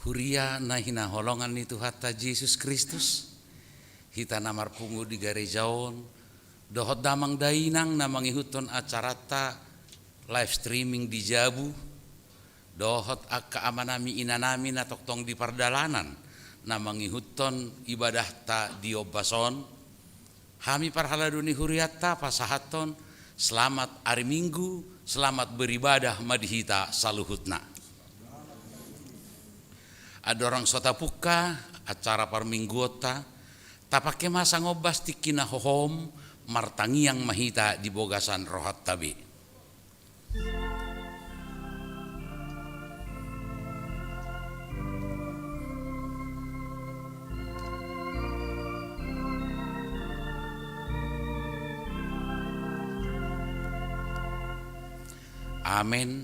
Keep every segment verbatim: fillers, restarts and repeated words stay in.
Huria na hinaholongan ni Tuhanta Jesus Kristus, hita na marpungu di gareja on, dohot damang dainang na mangihuthon acaranta live streaming di jabu, dohot angka amanami inanami na tongtong di pardalanan na mangihuthon ibadahta di ombas on, hami parhalado ni hurianta pasahathon selamat ari Minggu, selamat beribadah ma di hita saluhutna. Andorang so tapungka acara parmingguonta, tapangke ma sangombas tingki na hohom, martangiang ma hita di bagasan rohanta be. Amen.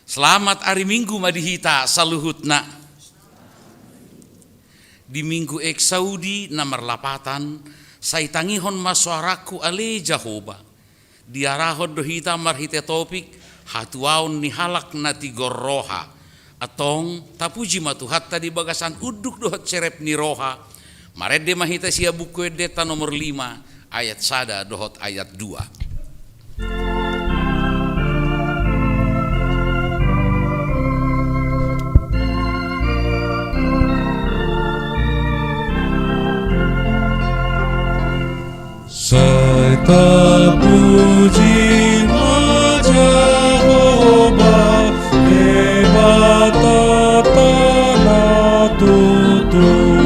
Selamat ari Minggu ma di hita saluhutna. Di Minggu Exaudi na marlapatan, sai tangihon ma soarangku ale Jahowa. Diarahon do hita marhite topik hatuaon ni halak na tigor roha. Antong, tapuji ma Tuhanta di bagasan unduk dohot serep ni roha. Marende ma hita sian Buku Endenta nomor lima, ayat sada dohot ayat dua. Sai tapuji ma Jahowa, Debata na tutu.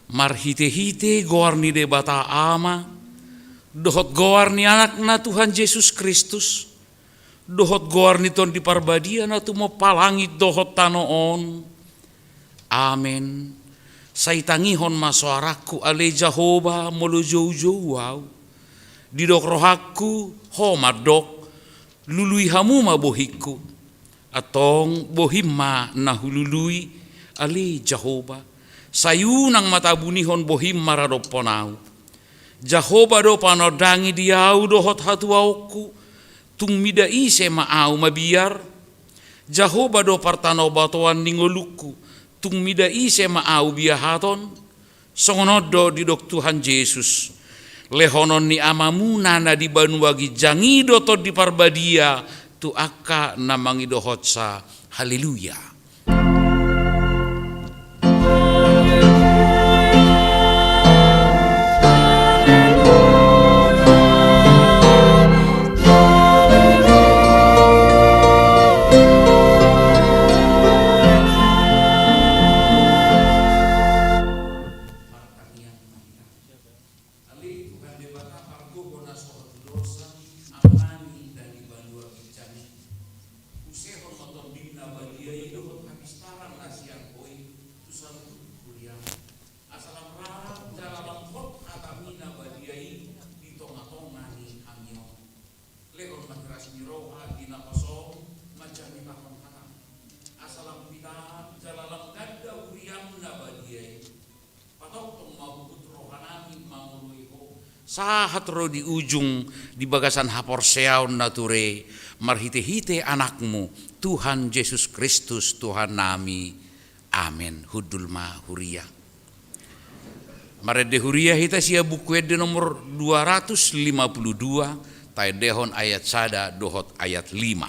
Marhitehite goar ni Debata Ama, dohot goar ni Anakna Tuhan Jesus Kristus, dohot goar ni Tondi Parbadia na tumompa langit dohot tano on. Amen. Sai tangihon ma soarangku ale Jahowa, molo joujou au. Didok rohangku, ho mandok, lului hamu ma bohingku. Antong bohim ma na hulului ale Jahowa. Sai unang ma tabunihon bohim maradophon au. Jahowa do panaondangi di au dohot hatuaonku, tung mida ise ma au mabiar? Jahowa do partanobatoan ni ngolungku, tung mida ise ma au biahaton? Songon on do didok Tuhan Jesus, lehonon ni Amamuna na di banua ginjang i do Tondi Parbadia tu angka na mangidohonsa. Haleluya. Ale Tuhan Debata, pargogo na so hatudosan, Amanami na di banua ginjang i. Usehon ma Tondim na badia i dohot hapistaran na sian Ho i tu saluhut huriaM. Asa lam rarang jala lam hot hataMi na badia i di tongatonga ni hami on. Lehon ma hiras ni roha di naposoM manjamitahon hataM. Asa lam pitaan jala lam ganda huriaM na badia i. Patongtong ma huhut rohanami mangoloi Ho. Sahat ro di ujung di bagasan haporseaon na ture, marhitehite AnakMu, Tuhan Jesus Kristus, Tuhannami. Amen. Hundul ma huria. Marende huria hita sian Buku Ende nomor dua ratus lima puluh dua, Taendehon ayat sada dohot ayat lima.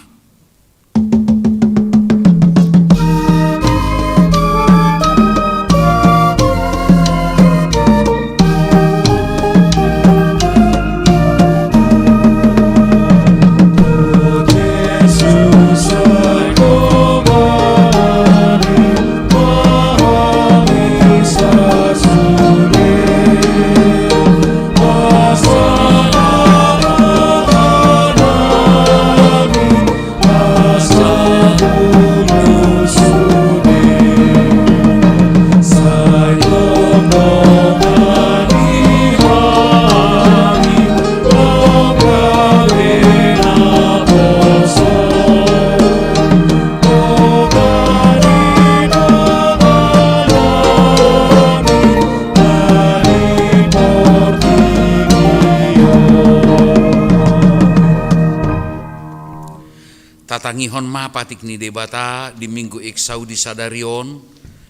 Tatangihon ma patik ni Debata di Minggu Exaudi sadari on,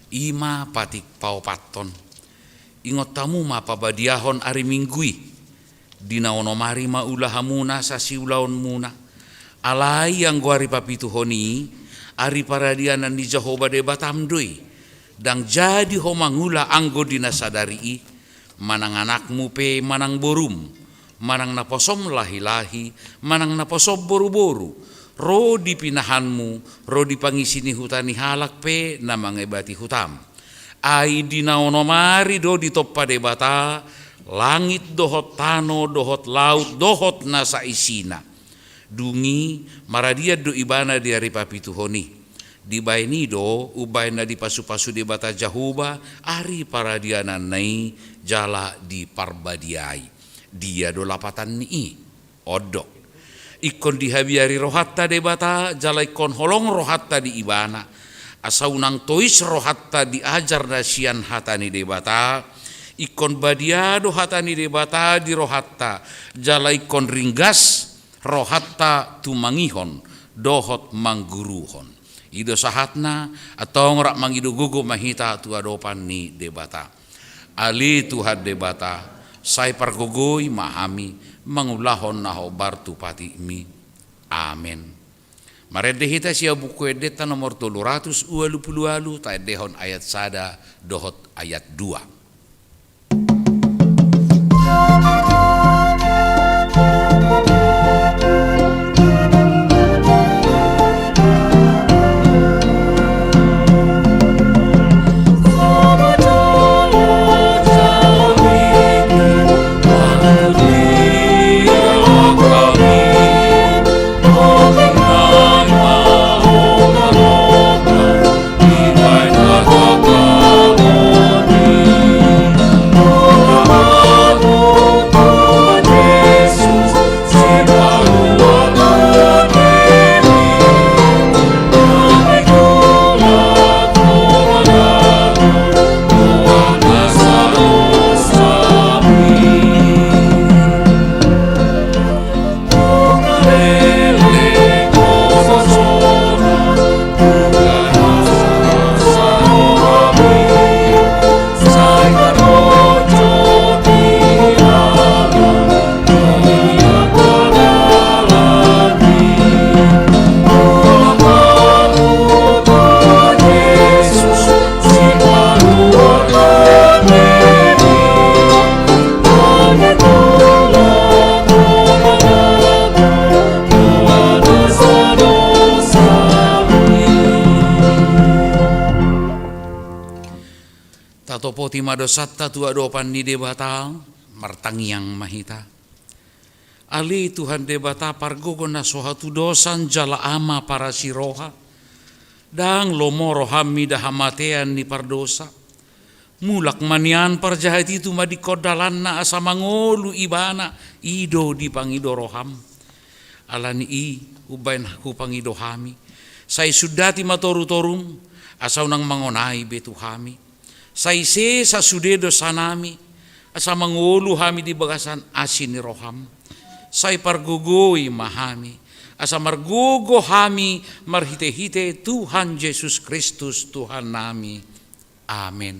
i ma patik paopathon. Ingot hamu ma pabadiahon ari Minggu i. Di na onom ari ma ulaonmuna sasiulaonmuna. Alai anggo ari papituhon i, ari paradianan ni Jahowa Debatam do i. Ndang jadi ho mangula anggo di na sadari i, manang anakmu pe manang borum, manang naposom lahilahi, manang naposom boruboru, ro di pinahanmu, ro di pangisi ni huta ni halak pe na mangebati hutam. Ai di na onom ari do ditompa Debata langit dohot tano dohot laut dohot na saisina. Dung i maradian do Ibana di ari papituhon i. Dibaen i do umbaen na dipasupasu Debata Jahowa ari paradiananna i jala diparbadiai. Dia do lapatan ni i? On do. Ingkon dihabiari rohanta Debata jala ingkon holong rohanta di Ibana, asa unang tois rohanta di ajar na sian hata ni Debata. Ingkon badia do hata ni Debata di rohanta jala ingkon ringgas rohanta tumangihon dohot mangguruhon. I do sahatna. Antong rap mangido gogo ma hita tu adopan ni Debata. Ale Tuhan Debata, sai pargogoi ma hami mangulahon na hombar tu patikmi. Amen. Marende hita sian Buku Endenta nomor tolu ratus ualu pulu ualu, taendehon ayat sada dohot ayat dua. Tatopoti ma dosanta tu adopan ni Debata, martangiang ma hita. Ale Tuhan Debata, pargogo na so hatudosan jala Ama parasi roha, ndang lomo roham mida hamatean ni pardosa. Mulak ma nian parjahat i tumadingkon dalanna asa mangolu ibana, i do dipangido roham. Ala ni i, umbaen hupangido hami, sai sundati ma torutorum, asa unang mangonai be tu hami. Sai sesa sude dosanami, asa mangolu hami di bagasan asi ni roham. Sai pargogoi ma hami, asa margogo hami marhitehite Tuhan Jesus Kristus Tuhannami. Amen.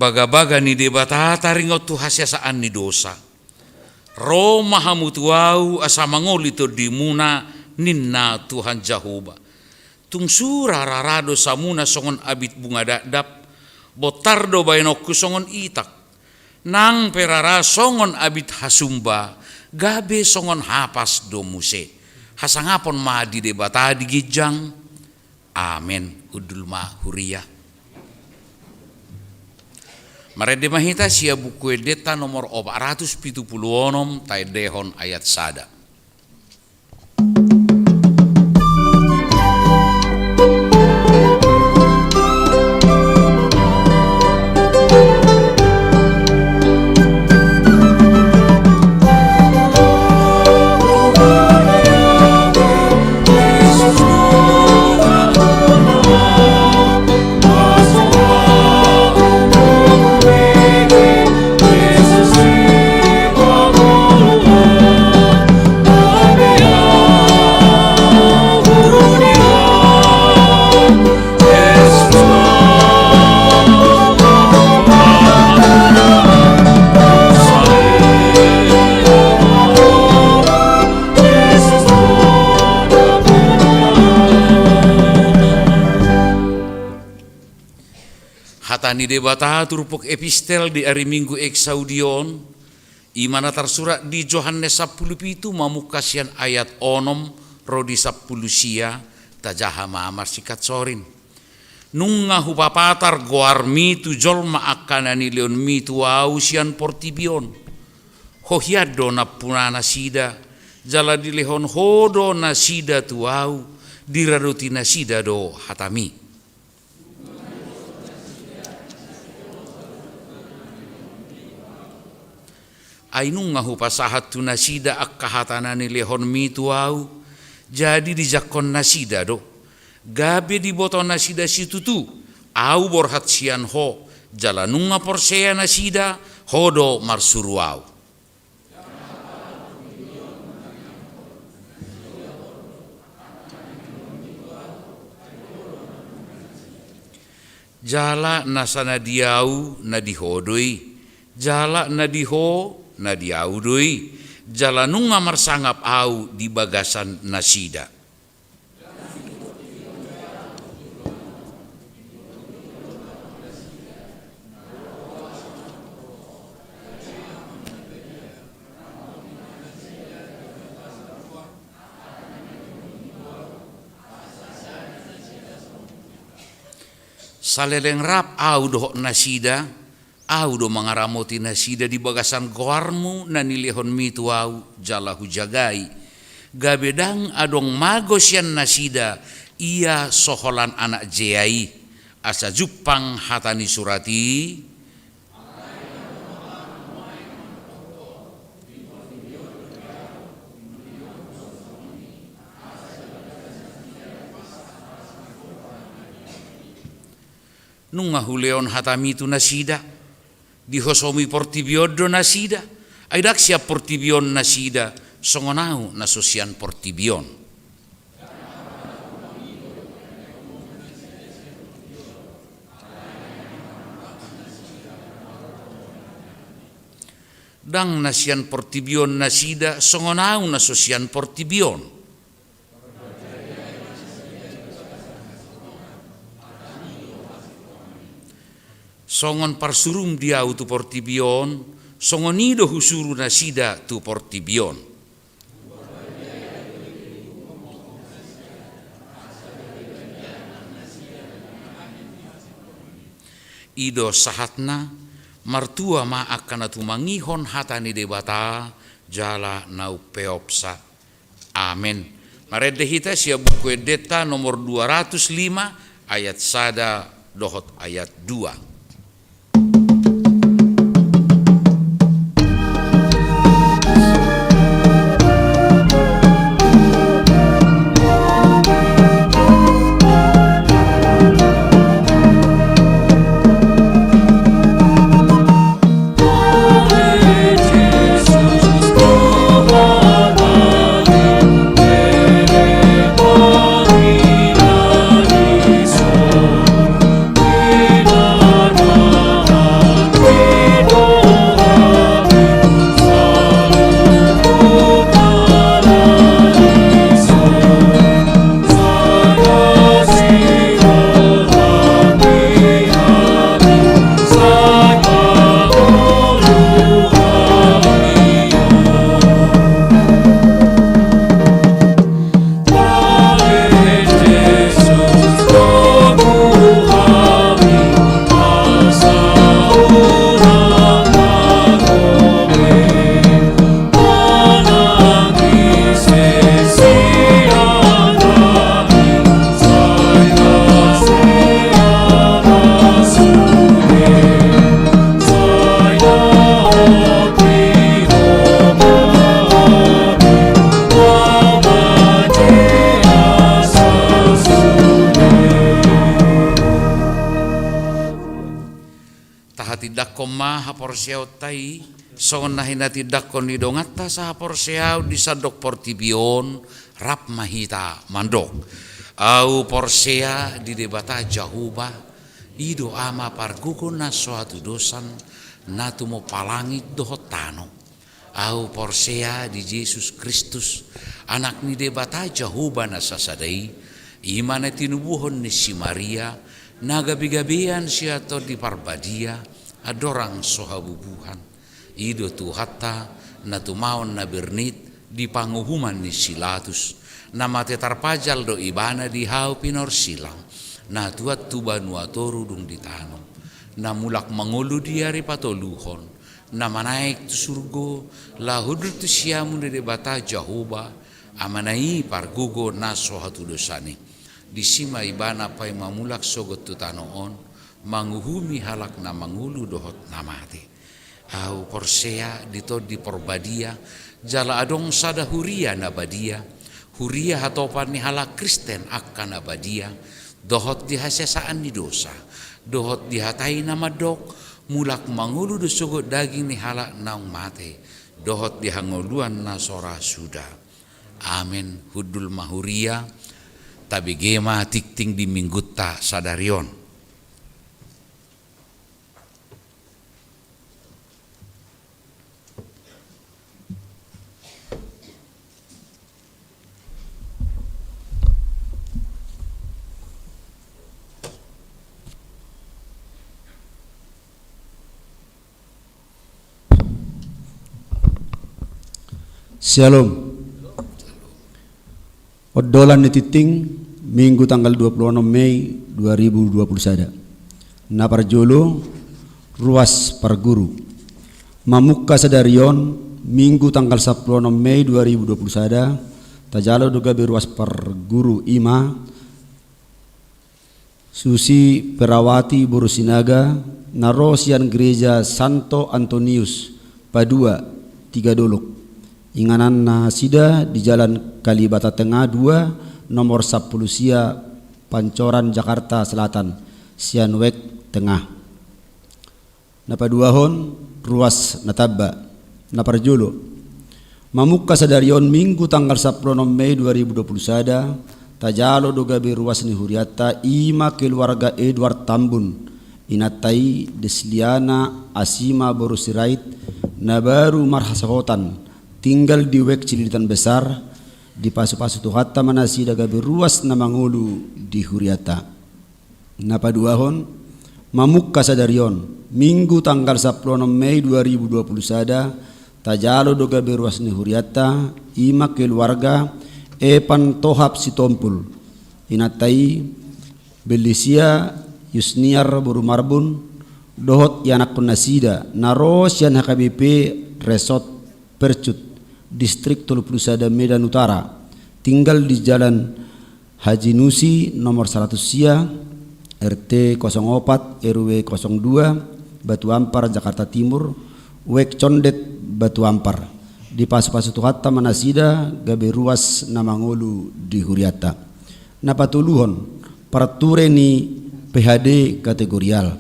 Bagabaga ni Debata taringot tu hasesaan ni dosa. Ro ma hamu tu Ahu asa mangoli tondimuna, ninna Tuhan Jahowa. Tung sura rara dosamuna songon abit bunga dakdak, bontar do baenonku songon itak. Nang pe rara songon abit hasumba, gabe songon hapas do muse. Hasangapon ma di Debata di ginjang. Amen. Hundul ma huria. Marende ma hita sian Buku Endenta nomor opat ratus pitu pulu onom, taendehon ayat sada. Hata ni Debata turpuk epistel di ari Minggu Exaudi on, i ma na tarsurat di Johannes sampulu pitu, mamungka sian ayat onom ro di sampulu sia. Tajaha ma marsingkat sorin. Nunga hupapatar goarmi tu jolma angka na nilehonmi tu Ahu sian portibi on. Ho hian do nampuna nasida, jala dilehon Ho do nasida tu Ahu, diradoti nasida do hatami. Ai nunga hupasahat tu nasida angka hata na nilehonmi tu Ahu, jadi dijangkon nasida do. Gabe diboto nasida situtu Ahu borhat sian Ho, jala nunga porsea nasida Ho do marsuru Ahu. Jala nasa na di Ahu, na di Ho do i, jala na di Ho, na di Ahu do i, jala nunga marsangap Ahu di bagasan nasida. Saleleng rap Ahu dohot nasida, Ahu do mangaramoti nasida di bagasan goarmu na nilehonmi tu Ahu jala hujagai. Gabe ndang adong mago sian nasida ia so holan anak jea i, asa jumpang hata ni surat i. Nunga hulehon hatami tu nasida, dihosomi portibi on do nasida, ai ndang sian portibi on nasida, songon Ahu na so sian portibi on. Ndang na sian portibi on nasida, songon Ahu na so sian portibi on. Songon parsurum di Ahu tu portibi on, songon i do husuru nasida tu portibi on. I do sahatna. Martua ma angka na tumangihon hata ni Debata jala na umpeopsa. Amen. Marende hita sian Buku Endenta nomor dua ratus lima, ayat sada dohot ayat dua. Tahatindangkon ma haporseaonta i songon na hinatindangkon ni donganta sahaporseaon di sandok portibi on. Rap ma hita mandok: Ahu porsea di Debata Jahowa, i do Ama pargogo na so hatudosan, na tumompa langit dohot tano. Ahu porsea di Jesus Kristus, Anak ni Debata Jahowa na sasada i, i ma na tinubuhon ni si Maria, na gabegabean sian Tondi Parbadia, andorang so habubuhan. I do Tuhanta, na tumaon na bernit di panguhuman ni si Pilatus, na mate tarpajal do Ibana di hau pinorsilang, na tuat tu banua toru dung ditanom, na mulak mangolu di ari patoluhon, na manaek tu surgo, laho hundul tu siamun ni Debata Jahowa, Amana i pargogo na so hatudosan i. Disi ma Ibana paima mulak sogot tu tano on, manguhumi halak na mangolu dohot na mate. Ahu porsea di Tondi Parbadia, jala adong sada huria na badia, huria hatopan ni halak Kristen angka na badia, dohot di hasesaan ni dosa, dohot di hata i na mandok: Mulak mangolu do sogot daging ni halak naung mate, dohot di hangoluan na so ra suda. Amen. Hundul ma huria, tabege ma tingting di Minggunta sadari on. Syalom. Ondolan ni tingting, Minggu tanggal dua puluh enam Mei dua ribu dua puluh sada. Na parjolo, ruas parguru. Mamungka sadari on, Minggu tanggal sampulu onom Mei dua ribu dua puluh sada, tajalo do gabe ruas parguru, i ma Susi Perawati boru Sinaga, na ro sian Gereja Santo Antonius Padua, Tigadolok. Inganan nasida di Jalan Kalibata Tengah dua, nomor sampulu sia, Pancoran, Jakarta Selatan, sian wijk tengah. Na paduahon, ruas na tamba. Na parjolo, mamungka sadari on, Minggu tanggal sampulu onom Mei dua ribu dua puluh sada, tajalo do gabe ruas ni hurianta, i ma keluarga Edward Tambun, inanta i Desliana Asima boru Sirait, na baru marhasohotan, tinggal di wijk Cililitan Besar. Dipasupasu Tuhanta ma nasida gabe ruas na mangolu di hurianta. Na paduahon, mamungka sadari on, Minggu tanggal sampulu onom Mei dua ribu dua puluh sada, tajalo do gabe ruas ni hurianta, i ma keluarga Epan Tohap Sitompul, inanta i Belisia Yusniar boru Marbun, dohot ianakhon nasida, na ro sian H K B P Resort Percut, Distrik tolu puluh sada Medan Utara, tinggal di Jalan Haji Nusi nomor saratus sia, R T kosong opat, R W kosong dua, Batu Ampar, Jakarta Timur, wijk Condet, Batu Ampar. Dipasupasu Tuhanta ma nasida gabe ruas na mangolu di hurianta. Na patoluhon, parture ni P H D kategorial.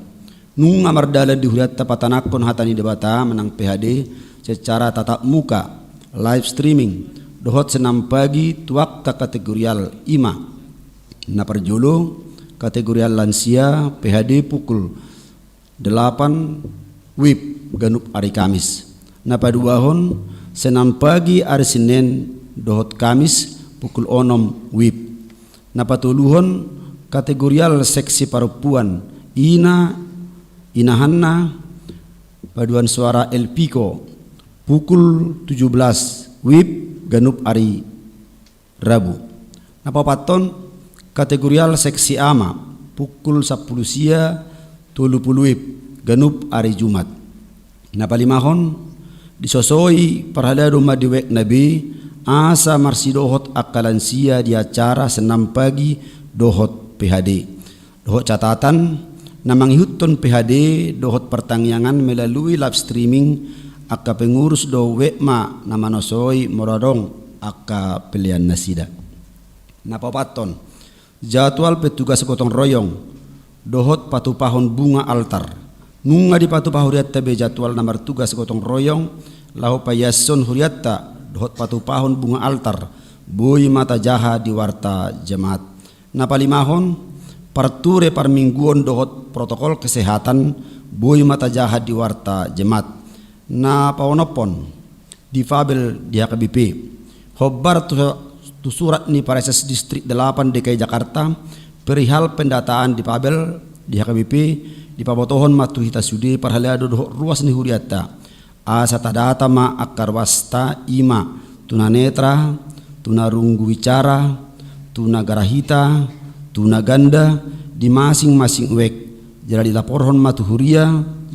Nunga mardalan di hurianta patanangkon hata ni Debata manang P H D secara tatap muka, live streaming, dohot Senin Pagi tu angka kategorial, i ma: na parjolo, kategorial lansia, P H D pukul delapan WIB ganup ari Kamis. Na paduahon, Senin Pagi, ari Senin dohot Kamis pukul onom WIB. Na patoluhon, kategorial seksi parompuan, ina, inahanna, paduan suara Elpiko, pukul tujuh belas WIB ganup ari Rabu. Na paopathon, kategorial seksi ama, pukul sampulu sia, tolu pulu WIB ganup ari Jumat. Na palimahon, disosoi parhalado ma di wijk na be, asa marsidohot angka lansia di acara Senin Pagi dohot P H D. Dohot catatan, na mangihuthon P H D dohot partangiangan melalui live streaming, angka pengurus do wijk ma na manosoi molo adong angka pelean nasida. Na paopathon, jadwal petugas gotong royong dohot patupahon bunga altar, Nunga dipatupa hurianta be jadwal na martugas gotong royong laho paiashon hurianta dohot patupahon bunga altar, boi ma tajaha di warta jemaat. Na palimahon, parture parmingguon dohot protokol kesehatan, boi ma tajaha di warta jemaat. Na paonomhon, difabel di H K B P. Hombar tu, tu surat ni Pareses Distrik delapan D K I Jakarta, perihal pendataan difabel di H K B P, dipabotohon ma tu hita sude parhalado dohot ruas ni hurianta. Asa tadata ma angka ruasta, i ma tunanetra, tunarunggu bicara, tunagarahita, tunaganda, di masing-masing wek, jala dilaporhon ma tu huria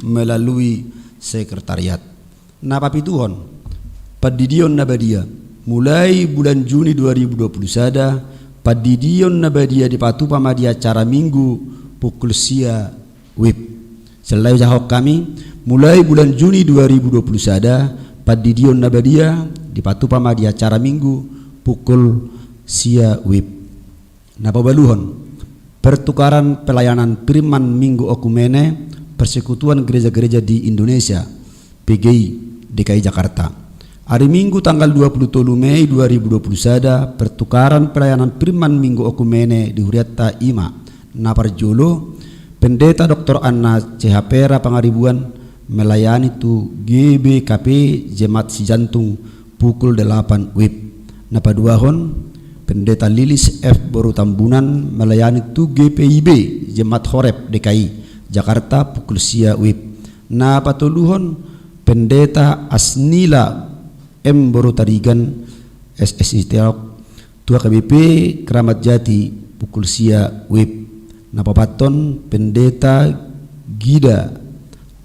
melalui sekretariat. Na papituhon, pandidion na badia. Mulai bulan Juni dua ribu dua puluh sada, pandidion na badia dipatupa ma di acara Minggu pukul sia wib. Selalu jahon hami, mulai bulan Juni dua ribu dua puluh sada, pandidion na badia dipatupa ma di acara Minggu pukul sia wib. Na paualuhon, pertukaran pelayanan firman Minggu Oikumene Persekutuan Gereja-Gereja di Indonesia, P G I, D K I Jakarta. Ari Minggu tanggal dua puluh tolu Mei dua ribu dua puluh sada, pertukaran pelayanan firman Minggu Oikumene di hurianta, i ma. Na parjolo, Pendeta Doktor Anna Cehapera Pangaribuan melayani tu G B K P Jemaat Sijantung pukul delapan wib. Na paduahon, Pendeta Lilis F Boru Tambunan melayani tu G P I B Jemaat Horeb D K I Jakarta pukul sia wib. Na patoluhon, Pendeta Asnila M Boru Tarigan, S S I Teok, tu H K B P Keramat Jati pukul sia wib. Na paopathon, Pendeta Gida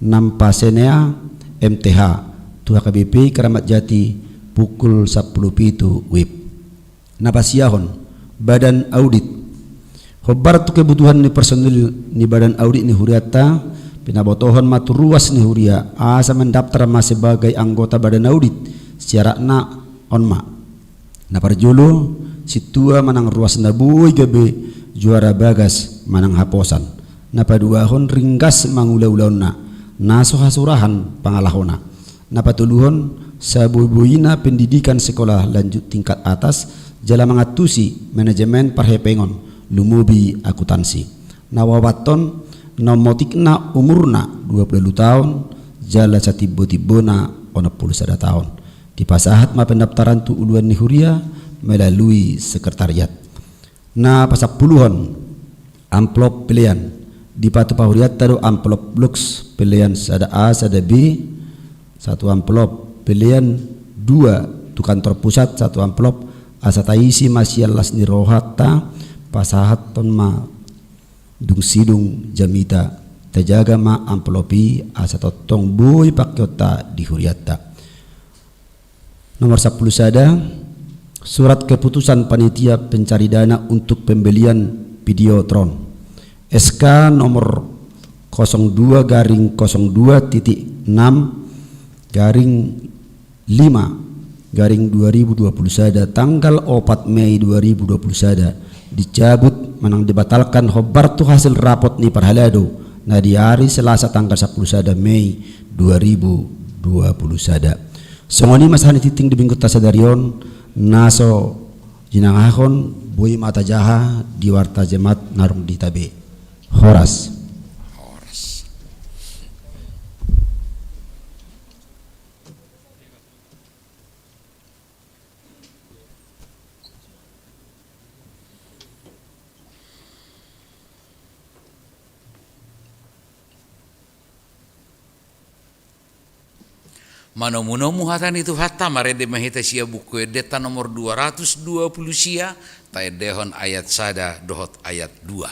Nampasenea M T H, tu H K B P Keramat Jati pukul sampulu pitu wib. Na pasiahon, Badan Audit. Hombar tu kebutuhan ni personil ni Badan Audit ni hurianta, pinabotohon ma tu ruas ni huria asa mendaftar ma sebagai anggota Badan Audit, syaratna on ma. Na parjolo, sintua manang ruas na boi gabe juara bagas manang haposan. Na paduahon, ringgas mangula-ulaonna, na so hasurahan pangalahona. Na patoluhon, saboiboina pendidikan sekolah lanjut tingkat atas, jala mangantusi manajemen parhepengon, lumobi akuntansi. Na paopathon, na ummotikna umurna dua pulu ualu taon, jala satimbo-timbona onom pulu sada taon. Dipasahat ma pendaftaran tu uluan ni huria melalui sekretariat. Na pasampuluhon, amplop pelean. Dipatupa hurianta do amplop box pelean sada A, sada B, satu amplop, pelean dua tu kantor pusat, satu amplop, asa taisi ma sian las ni rohanta, pasahathon ma dung sidung jamita, tajaga ma amplop i asa tongtong boi pakeonta di hurianta. Nomor sampulu sada, surat keputusan panitia pencari dana untuk pembelian Videotron. S K nomor kosong dua garing kosong dua titik enam garing lima garing dua ribu dua puluh sada, tanggal opat Mei dua ribu dua puluh sada, dicabut manang dibatalkan hombar tu hasil rapot ni parhalado na di ari Selasa tanggal sampulu sada Mei dua ribu dua puluh sada. Songon i ma sahat ni tingting di minggunta sadari on, na so jinangahon boi ma tajaha di warta jemaat na adong di hita be. Horas. Horas. Manomunomu hata ni Tuhanta, marende ma hita sian Buku Endenta nomor dua ratus dua puluh sia, taendehon ayat sada dohot ayat dua.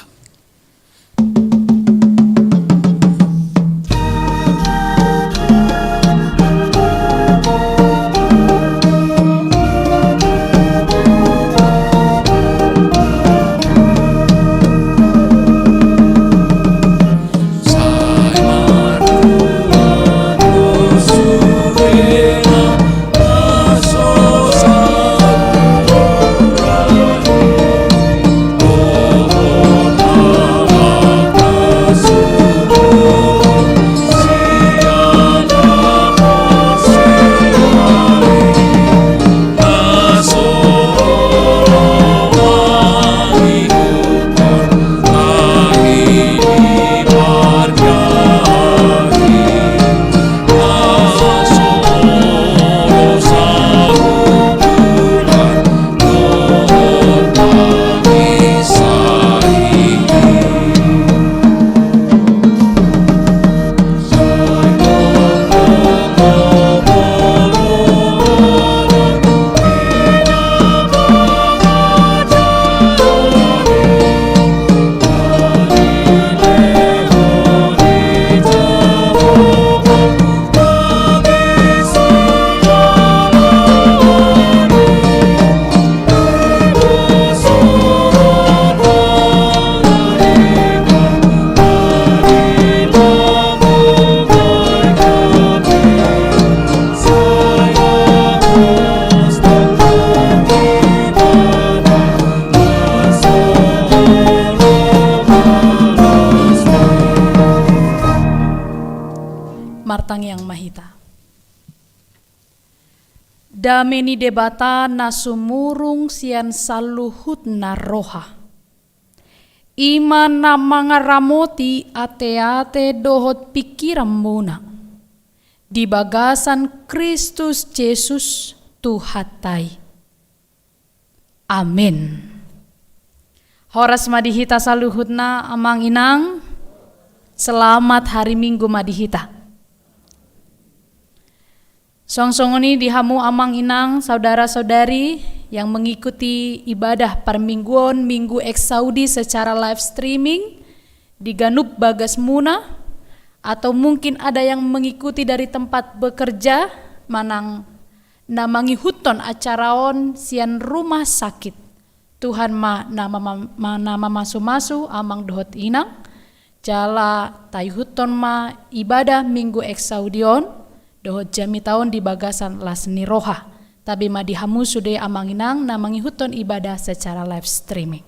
Martangiang ma hita. Dame ni Debata na sumurung sian saluhutna roha, i ma na mangaramoti ateate dohot pingkiranmuna di bagasan Kristus Jesus Tuhanta i. Amen. Horas ma di hita saluhutna, amang inang. Selamat hari Minggu ma di hita. Songon songon i di hamu amang inang, saudara-saudari yang mengikuti ibadah parmingguon Minggu Exaudi secara live streaming di ganup bagasmuna, atau mungkin ada yang mengikuti dari tempat bekerja, manang na mangihuthon acara on sian rumah sakit. Tuhan ma na mama-, ma-, na mamasumasu amang dohot inang, jala taihuthon ma ibadah Minggu Exaudi on dohot jamita on di bagasan las ni roha. Tabe ma di hamu sude amang inang na mangihuthon ibadah secara live streaming.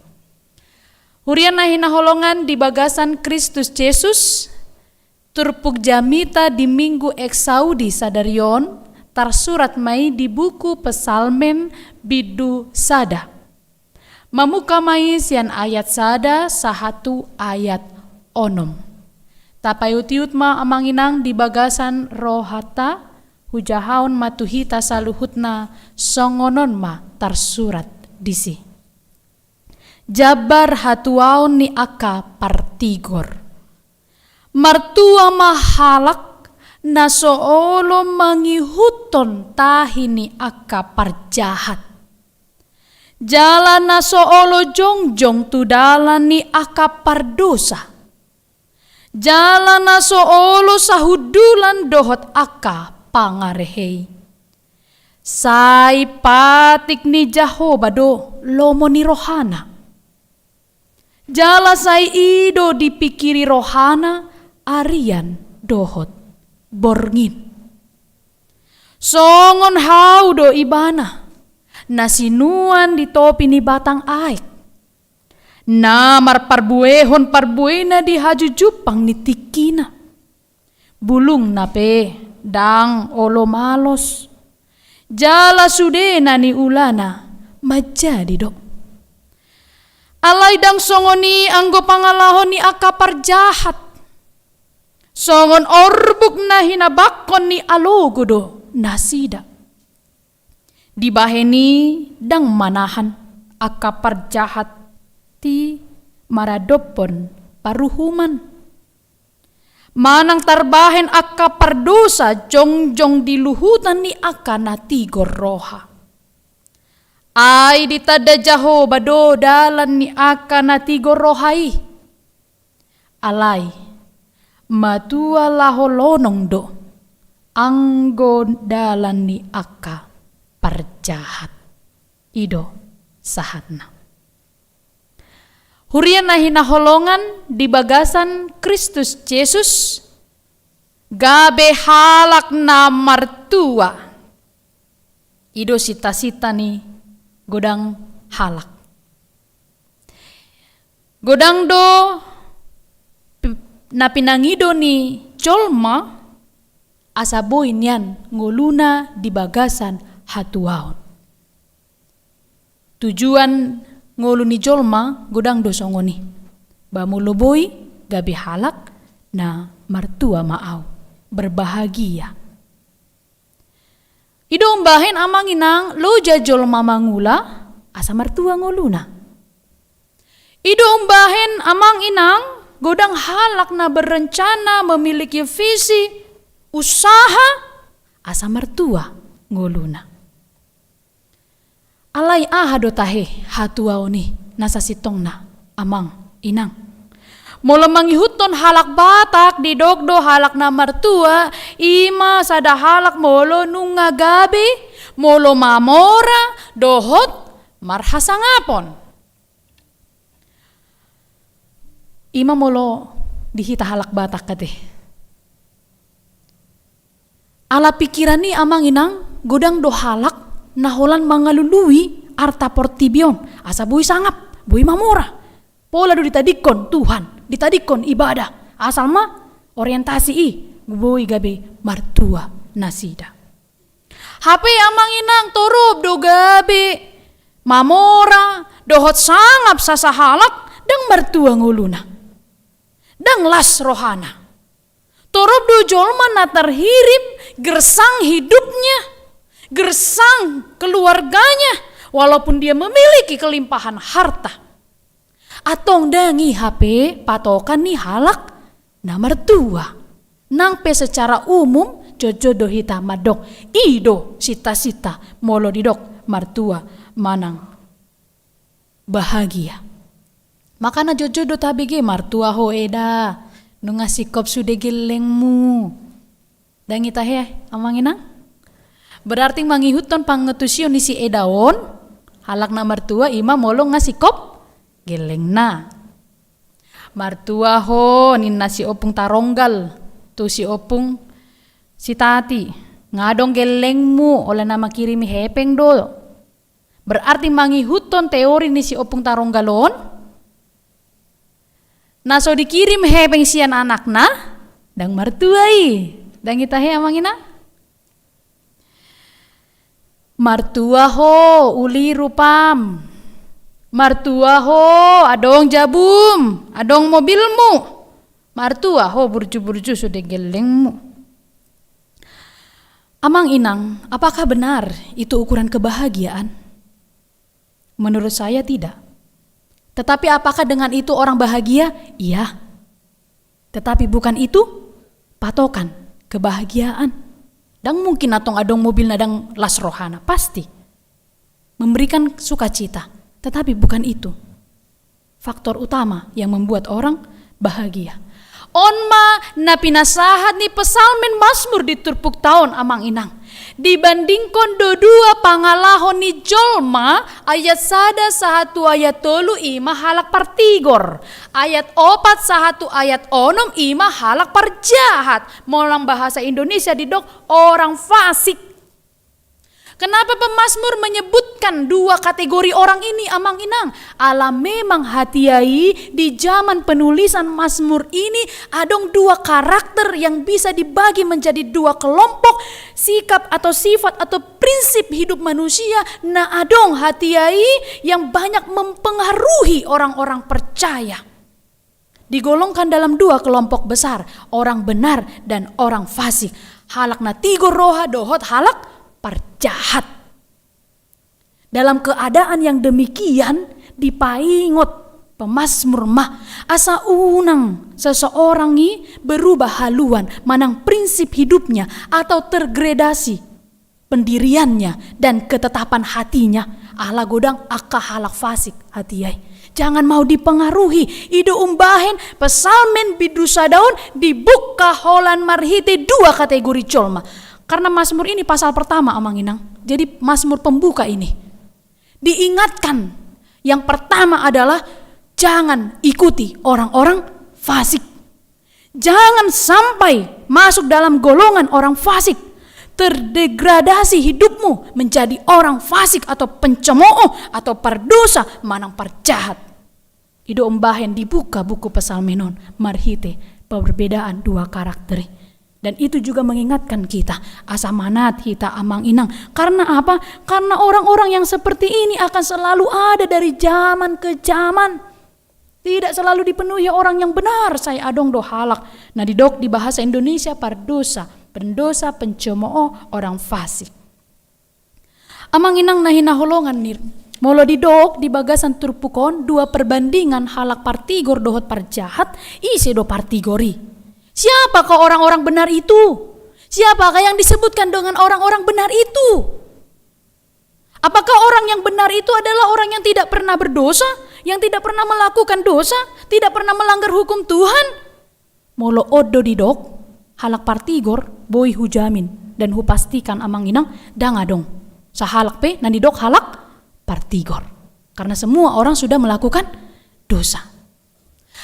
Huria na hinaholongan di bagasan Kristus Jesus, turpuk jamita di Minggu Exaudi sadari on tarsurat ma i di buku Psalmen bindu sada. Mamungka ma i sian ayat sada sahat tu ayat onom. Tapaihutihut ma amang inang di bagasan rohanta, hujahaon ma tu hita saluhutna songon on ma tarsurat disi. Jambar hatuaon ni angka partigor. Martua ma halak na so olo mangihuthon tahi ni angka parjahat, jala na so olo jongjong tu dalan ni angka pardosa, jala na so olo sahundulan dohot angka pangarehe i. Sai patik ni Jahowa do lomo ni rohana, jala sai i do dipingkiri rohana arian dohot borngin. Songon hau do ibana, na sinuan di topi ni batang aek, na marparbuehon parbuena di hajujumpang ni tingkina. Bulungna pe ndang olo malos, jala sude na niulana manjadi do. Alai ndang songon i anggo pangalaho ni angka parjahat, songon orbuk na hinabakkon ni alogo do nasida. Dibahen i ndang manahan angka parjahat i maradophon paruhuman, manang tarbahen angka pardosa jongjong di luhutan ni angka na tigor roha. Ai ditanda Jahowa do dalan ni angka na tigor roha i. Alai matua laho lonong do anggo dalan ni angka parjahat. I do sahatna. Huria na hinaholongan di bagasan Kristus Jesus, gabe halak na martua, i do sintasinta ni godang halak. Godang do pi-, na pinangido ni jolma asa boi nian ngoluna di bagasan hatuaon. Tujuan ngolu ni jolma godang do songon i. Ba molo boi gabe halak na martua ma au, berbahagia. I do umbahen amang inang loja jolma mangula asa martua ngoluna. I do umbahen amang inang godang halak na berencana, memiliki visi, usaha, asa martua ngoluna. Alai aha do tahe hatuaon i na sasintongna amang inang? Molo mangihuthon halak Batak didok do halak na martua, i ma sada halak molo nunga gabe, molo mamora, dohot marhasangapon. I ma molo di hita halak Batak ate. Ala pingkiran i amang inang, godang do halak na holan mangalului arta portibi on asa boi sangap, boi mamora. Pola do ditadingkon Tuhan, ditadingkon ibadah, asal ma orientasi i boi gabe martua nasida. Hape amang inang, torop do gabe mamora dohot sangap sasahalak, ndang martua ngoluna, ndang las rohana. Torop do jolma na terhirim gersang hidupnya, gersang keluarganya, walaupun dia memiliki kelimpahan harta. Antong ndang i hape patokan ni halak na martua. Nang pe secara umum jotjot do hita mandok, i do sinta-sinta molo didok martua manang bahagia. Makana jotjot do tabege, martua ho eda, nunga singkop sude gellengmu. Ndang i tahe, amang inang? Berarti mangihuthon pangantusion ni si eda on, halak na martua i ma molo nga singkop gellengna. Martua ho, ninna si Ompung Taronggal tu si Ompung Sitati, nga adong gellengmu, olo na mangkirim hepeng do. Berarti mangihuthon teori ni si Ompung Taronggal on, na so dikirim hepeng sian anakna, ndang martua i. Ndang i tahe, amang inang? Martua ho, uli rupam. Martua ho, adong jabum, adong mobilmu. Martua ho, burju-burju sude gellengmu. Amang inang, apakah benar itu ukuran kebahagiaan? Menurut saya tidak. Tetapi apakah dengan itu orang bahagia? Iya. Tetapi bukan itu patokan kebahagiaan. Ndang mungkin antong adong mobilna ndang las rohana, pasti memberikan sukacita. Tetapi bukan itu faktor utama yang membuat orang bahagia. On ma na pinasahat ni pesalmen Masmur di turpukta on, amang inang. Dibandingkon do dua pangalaho ni jolma, ayat sada sahat tu ayat tolu i ma halak partigor. Ayat opat sahat tu ayat onom i ma halak parjahat. Molo nang bahasa Indonesia didok orang fasik. Kenapa pemazmur menyebutkan dua kategori orang ini, amang inang? Ala memang hatiha i di zaman penulisan Mazmur ini adong dua karakter yang bisa dibagi menjadi dua kelompok sikap atau sifat atau prinsip hidup manusia na adong hatiha i yang banyak mempengaruhi orang-orang percaya. Digolongkan dalam dua kelompok besar, orang benar dan orang fasik. Halak na tigor roha dohot halak parjahat. Dalam keadaan yang demikian, dipaingot pemazmur ma asa unang seseorang i berubah haluan manang prinsip hidupnya atau tergradasi pendiriannya dan ketetapan hatinya ala godang angka halak fasik hatiha i. Jangan mau dipengaruhi. I do umbahen pesalmen bindu sada on dibuka holan marhite dua kategori jolma. Karena Mazmur ini pasal pertama, amang inang. Jadi Mazmur pembuka ini. Diingatkan, yang pertama adalah jangan ikuti orang-orang fasik. Jangan sampai masuk dalam golongan orang fasik. Terdegradasi hidupmu menjadi orang fasik atau pencemooh atau pardosa manang parjahat. I do umbahen dibuka buku Pesalmen on marhite perbedaan dua karakter i. Dan itu juga mengingatkan kita, asa manat hita amang inang. Karena apa? Karena orang-orang yang seperti ini akan selalu ada dari zaman ke zaman. Tidak selalu dipenuhi orang yang benar, sai adong do halak na didok di bahasa Indonesia pardosa, pendosa, pencemooh, orang fasik. Amang inang na hinaholongan nir, molo didok di bagasan turpuk on dua perbandingan halak partigor dohot parjahat, ise do partigor i? Siapakah orang-orang benar itu? Siapakah yang disebutkan dengan orang-orang benar itu? Apakah orang yang benar itu adalah orang yang tidak pernah berdosa, yang tidak pernah melakukan dosa, tidak pernah melanggar hukum Tuhan? Molo on do didok halak partigor, boi hujamin dan hupastikan amang inang, ndang adong sahalak pe na didok halak partigor. Karena semua orang sudah melakukan dosa.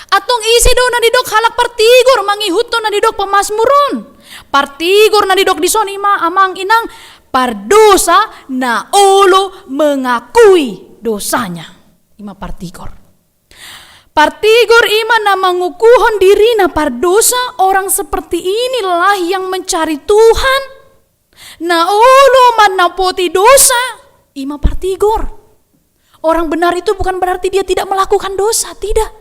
Antong ise do na didok halak partigor mangihuthon na didok pemazmur on? Partigor na didok dison i ma amang inang pardosa na olo mengakui dosanya. I ma partigor. Partigor i ma na mangukuhon dirina pardosa. Orang seperti inilah yang mencari Tuhan, na olo manapoti dosa, i ma partigor. Orang benar itu bukan berarti dia tidak melakukan dosa, tidak.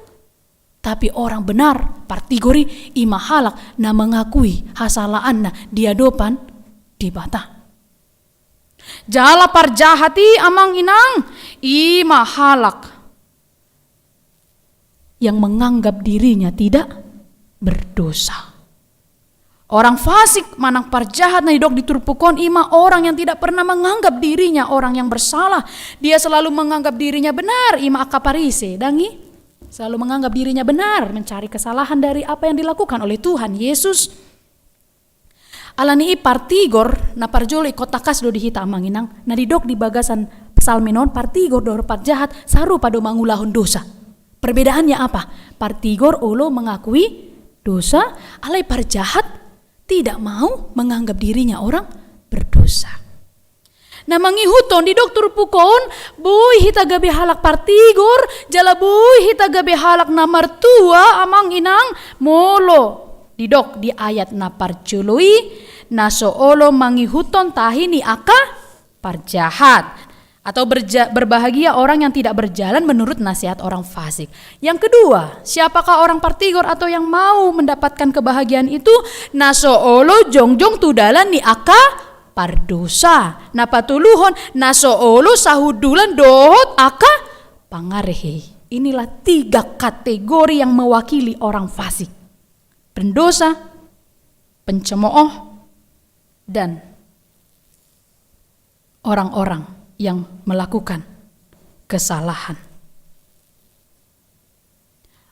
Tapi orang benar, partigor i, i ma halak na mengakui hasalaanna di adopan Debata. Jala parjahat i, amang inang, i ma halak yang menganggap dirinya tidak berdosa. Orang fasik manang parjahat na didok di turpuk on, i ma orang yang tidak pernah menganggap dirinya orang yang bersalah. Dia selalu menganggap dirinya benar, i ma angka Parise, dang i? Selalu menganggap dirinya benar, mencari kesalahan dari apa yang dilakukan oleh Tuhan Yesus. Alani i partigor na parjolo ingkon tangkas do di hita, amang inang, na didok di bagasan Psalmen on, partigor dohot parjahat sarupa do mangulahon dosa. Perbedaannya apa? Partigor olo mengakui dosa, alai parjahat tidak mau menganggap dirinya orang berdosa. Na mangihuthon, didok turpuk on, boi hita gabe halak partigor, jala boi hita gabe halak na martua, amang inang, molo didok di ayat na parjolo i, na so olo mangihuthon tahi ni angka parjahat. Atau berja-, berbahagia orang yang tidak berjalan menurut nasihat orang fasik. Yang kedua, siapakah orang partigor atau yang mau mendapatkan kebahagiaan itu? Na so olo jongjong tu dalan ni angka pardosa. Na patoluhon, na so olo sahundulan dohot angka pangarehei. Inilah tiga kategori yang mewakili orang fasik: pendosa, pencemooh, dan orang-orang yang melakukan kesalahan.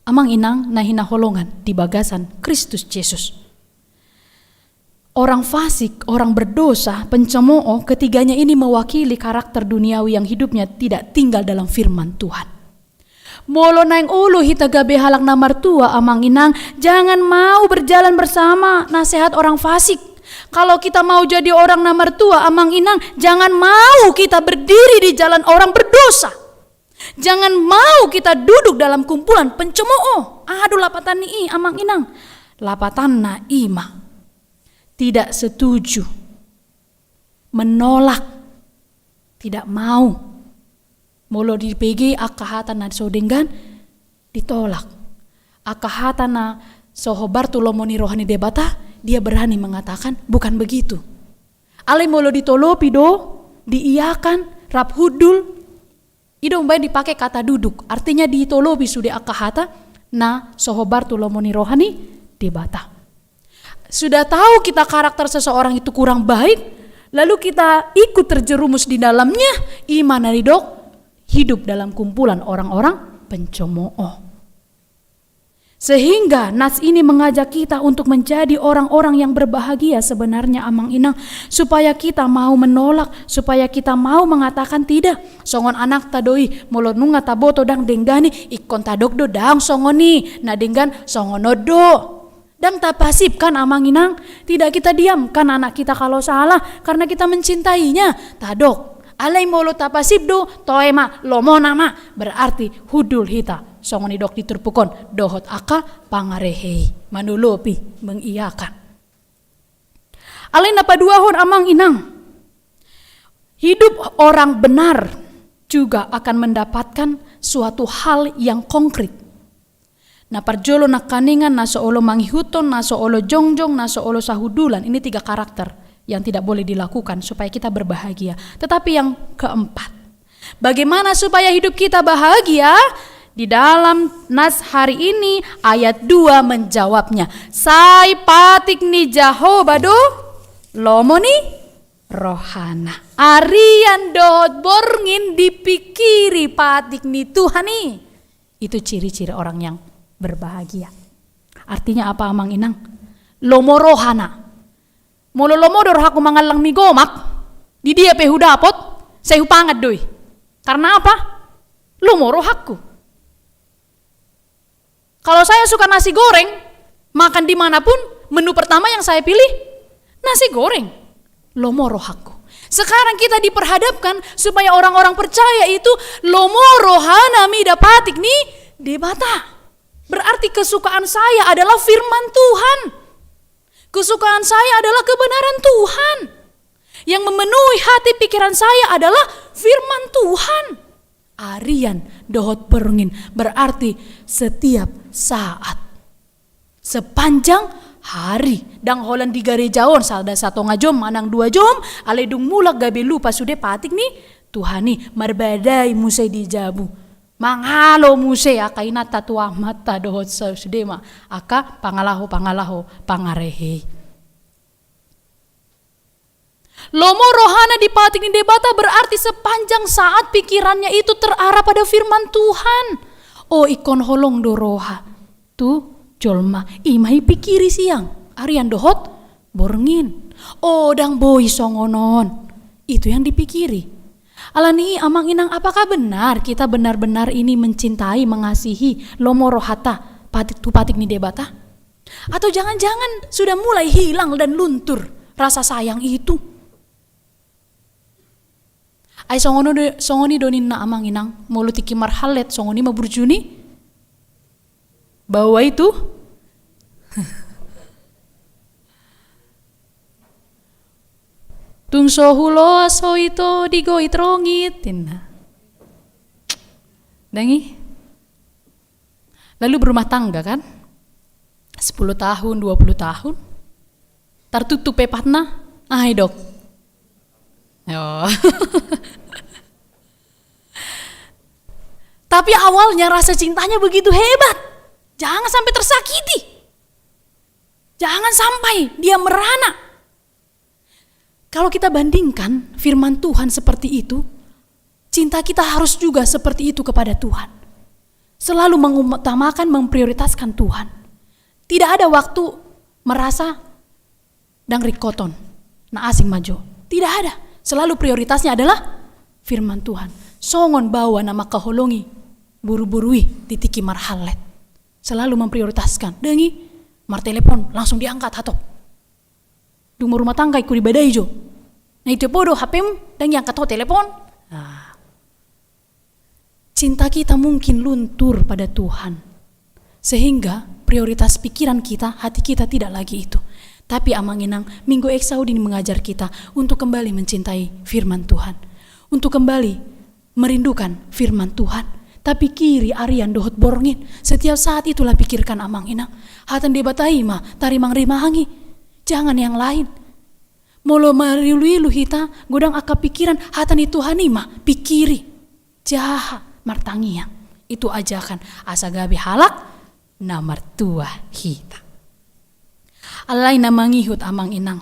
Amang inang na hinaholongan di bagasan Kristus Jesus, orang fasik, orang berdosa, pencemooh, ketiganya ini mewakili karakter duniawi yang hidupnya tidak tinggal dalam firman Tuhan. Molo naeng olo hita gabe halak na martua, amang inang, jangan mau berjalan bersama nasihat orang fasik. Kalau kita mau jadi orang na martua, amang inang, jangan mau kita berdiri di jalan orang berdosa. Jangan mau kita duduk dalam kumpulan pencemooh. Aha do lapatan ni i, amang inang? Lapatanna i ma tidak setuju, menolak, tidak mau. Molo dibege angka hata na so denggan, ditolak. Angka hata na so hombar tu lomo ni roha ni Debata, dia berani mengatakan, "Bukan begitu." Alai molo ditolopi do, diiakan, rap hundul, i do umbahen dipake kata duduk, artinya ditolopi sude angka hata na so hombar tu lomo ni roha ni Debata. Sudah tahu kita karakter seseorang itu kurang baik, lalu kita ikut terjerumus di dalamnya, i ma na didok hidup dalam kumpulan orang-orang pencemooh. Sehingga nas ini mengajak kita untuk menjadi orang-orang yang berbahagia sebenarnya, amang inang, supaya kita mau menolak, supaya kita mau mengatakan tidak. Songon anakta do i, molo nunga taboto ndang denggan i, ingkon tadok do ndang songon i, na denggan songon on do. Ndang tapasip kan, amang inang, tidak kita diamkan anak kita kalau salah karena kita mencintainya. Tadok. Alai molo tapasip do, toe ma, lomona ma. Berarti hundul hita, songon didok di turpuk on, dohot angka pangarehei, manolopi, mengiakan. Alai na paduahon, amang inang, hidup orang benar juga akan mendapatkan suatu hal yang konkret. Na parjolo nangkaningan, na so olo mangihuthon, na so olo jongjong, na so olo sahundulan. Ini tiga karakter yang tidak boleh dilakukan supaya kita berbahagia. Tetapi yang keempat, bagaimana supaya hidup kita bahagia? Di dalam nas hari ini, ayat dua menjawabnya. Sai patik ni Jahowa do lomo ni rohana. Arian dohot borngin dipikiri patik ni Tuhan i. Itu ciri-ciri orang yang berbahagia. Artinya apa, amang inang? Lomo rohana. Molo lomo do rohangku mangallang mi gomak, di dia pe hudapot, sai hupangan do i. Karena apa? Lomo rohangku. Kalau saya suka nasi goreng, makan di mana pun, menu pertama yang saya pilih nasi goreng. Lomo rohangku. Sekarang kita diperhadapkan supaya orang-orang percaya itu lomo rohana mida patik ni Debata. Berarti kesukaan saya adalah firman Tuhan. Kesukaan saya adalah kebenaran Tuhan. Yang memenuhi hati pikiran saya adalah firman Tuhan. Arian dohot borngin, berarti setiap saat. Sepanjang hari. Ndang holan di gareja on, sada satonga jom, manang dua jom, alai dung mulak gabe lupa sude patik ni Tuhan i, marbadai muse di jabu. Mangalo muse angka inanta tu amanta dohot sa-, sude ma angka pangalaho-pangalaho pangarehe i. Lomo rohana di patik ni Debata berarti sepanjang saat pikirannya itu terarah pada firman Tuhan. O, ingkon holong do roha tu jolma, i ma i pikiri siang, arian dohot borngin. O, ndang boi songon on. Itu yang dipikiri. Alani i, amang inang, apakah benar kita benar-benar ini mencintai, mengasihi, lomo rohanta patik, tu patik ni Debata? Atau jangan-jangan sudah mulai hilang dan luntur rasa sayang itu? Ai songon i do, songon i do ninna amang inang, molo tingki marhallet, songon i ma burju ni baoa i tu. Tung so huloas ho ito di goit rongit, ninna. Ndang i? Lalu berumah tangga kan? Sepuluh tahun, dua puluh tahun. Tartutup pe patna, ah, dok. Oh. Tapi awalnya rasa cintanya begitu hebat. Jangan sampai tersakiti. Jangan sampai dia merana. Kalau kita bandingkan firman Tuhan seperti itu, cinta kita harus juga seperti itu kepada Tuhan. Selalu mengutamakan, memprioritaskan Tuhan. Tidak ada waktu merasa ndang ringkot on, na asing ma jo. Tidak ada. Selalu prioritasnya adalah firman Tuhan. Songon baoa na mangkaholongi boru-boru i di tingki marhallet. Selalu memprioritaskan. Ndang i, martelepon, langsung diangkat, hatop. Dung marumah tangga ingkon dibadai jo. Na itelepon do H P-mu, ndang iangkat ho telepon. Ah. Cinta kita mungkin luntur pada Tuhan. Sehingga prioritas pikiran kita, hati kita tidak lagi itu. Tapi amang inang, Minggu Eksaudi ini mengajar kita untuk kembali mencintai firman Tuhan. Untuk kembali merindukan firman Tuhan. Tapikiri arian dohot borngin. Setiap saat itulah pikirkan amang inang. Hata ni Debata i ma tarimang-rimangi. Jangan yang lain. Molo marilu-ilu hita, godang angka pikiran, hata ni Tuhan i ma pikiri. Jaha, martangiang. Itu ajakan asa gabe halak na martua hita. Alai na mangihut amang inang.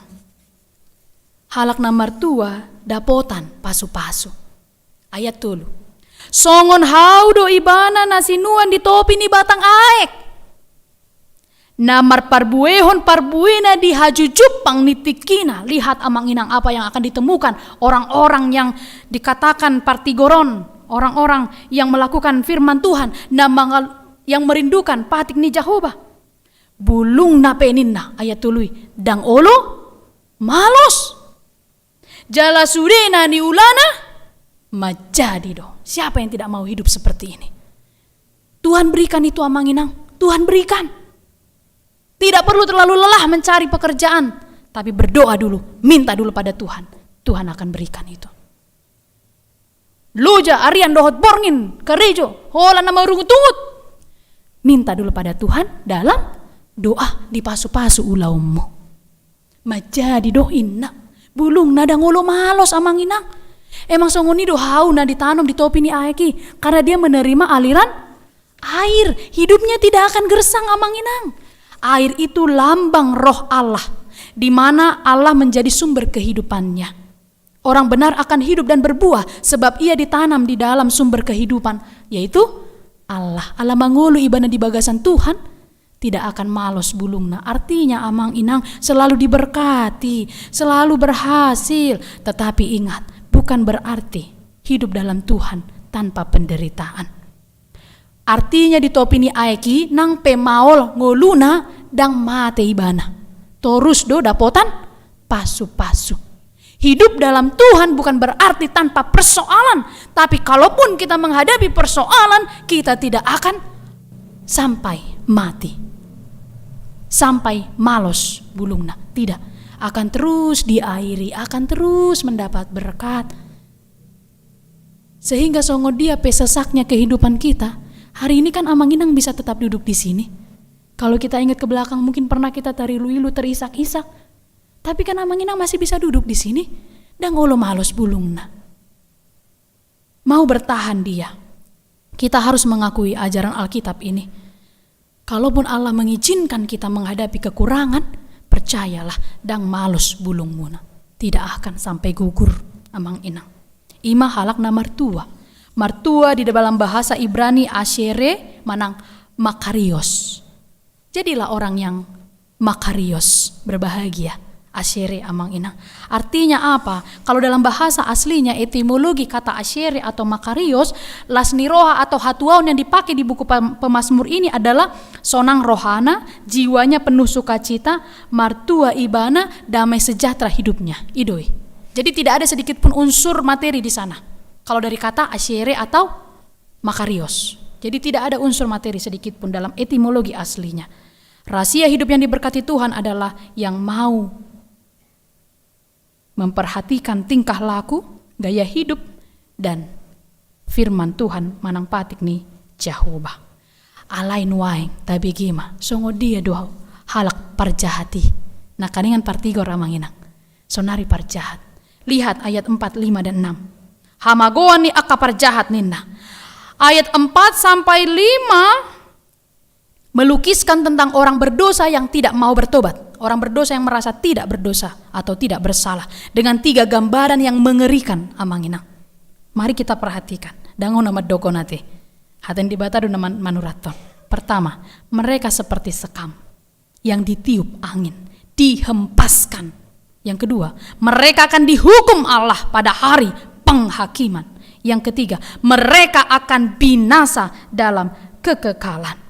Halak na martua dapotan pasu-pasu. Ayat tolu. Songon hau do ibana na sinuan di topi ni batang aek, na marparbuehon parbuena di hajujumpang ni tingkina. Lihat amang inang apa yang akan ditemukan orang-orang yang dikatakan partigoron, orang-orang yang melakukan firman Tuhan, na mangal-, yang merindukan patik ni Jahowa. Bulungna pe ninna, ayat tolu i, ndang olo malos. Jala sude na niulana manjadi do. Siapa yang tidak mau hidup seperti ini? Tuhan berikan itu amang inang. Tuhan berikan. Tidak perlu terlalu lelah mencari pekerjaan, tapi berdoa dulu, minta dulu pada Tuhan. Tuhan akan berikan itu. Loja, arian dohot borngin, karejo, holan na marungut-ungut. Minta dulu pada Tuhan dalam doa, dipasu-pasu ulaonmu. Manjadi do inna. Bulungna ndang olo malos amang inang. Emang songon i do hau na ditanom di topi ni aek i, karena dia menerima aliran air, hidupnya tidak akan gersang amang inang. Air itu lambang roh Allah, di mana Allah menjadi sumber kehidupannya. Orang benar akan hidup dan berbuah, sebab ia ditanam di dalam sumber kehidupan, yaitu Allah. Ala mangolu ibana di bagasan Tuhan, tidak akan malos bulungna. Artinya, amang inang selalu diberkati, selalu berhasil. Tetapi ingat, bukan berarti hidup dalam Tuhan tanpa penderitaan. Artinya di topi ni aek i nang pe maol ngoluna ndang mate ibana. Torus do dapotan pasu-pasu. Hidup dalam Tuhan bukan berarti tanpa persoalan, tapi kalaupun kita menghadapi persoalan, kita tidak akan sampai mati. Sampai malos bulungna. Tidak. Akan terus diairi, akan terus mendapat berkat. Sehingga songon dia pe sesaknya kehidupan kita, hari ini kan Amang Inang bisa tetap duduk di sini. Kalau kita ingat ke belakang, mungkin pernah kita terilu-ilu, terisak-isak. Tapi kan Amang Inang masih bisa duduk di sini. Ndang olo malos bulungna. Mau bertahan dia. Kita harus mengakui ajaran Alkitab ini. Kalaupun Allah mengizinkan kita menghadapi kekurangan, percayalah, ndang malos bulungmuna. Tidak akan sampai gugur, Amang Inang. I ma halak na martua. Martua di dalam bahasa Ibrani ashere manang makarios. Jadilah orang yang makarios, berbahagia. Ashere, Amang Inang. Artinya apa? Kalau dalam bahasa aslinya, etimologi kata ashere atau makarios, las ni roha atau hatuaon yang dipakai di buku pem-, Pemazmur ini adalah sonang rohana, jiwanya penuh sukacita, martua ibana, damai sejahtera hidupnya. I do i. Jadi tidak ada sedikit pun unsur materi di sana. Kalau dari kata ashere atau makarios. Jadi tidak ada unsur materi sedikit pun dalam etimologi aslinya. Rahasia hidup yang diberkati Tuhan adalah yang mau memperhatikan tingkah laku, gaya hidup, dan firman Tuhan manang patik ni Jahowa. Alai nuaeng tabege ma, songon dia do halak parjahat i. Nangkiningan partigor, Amang Inang. Saonari parjahat. Lihat ayat empat, lima, dan enam. Hamagoan ni angka parjahat ninna. Ayat empat sampai lima melukiskan tentang orang berdosa yang tidak mau bertobat. Orang berdosa yang merasa tidak berdosa atau tidak bersalah. Dengan tiga gambaran yang mengerikan, Amang Inang. Mari kita perhatikan. Ndang on na mandok on ate. Hata ni Debata do na man-, manurathon. Pertama, mereka seperti sekam yang ditiup angin, dihempaskan. Yang kedua, mereka akan dihukum Allah pada hari penghakiman. Yang ketiga, mereka akan binasa dalam kekekalan.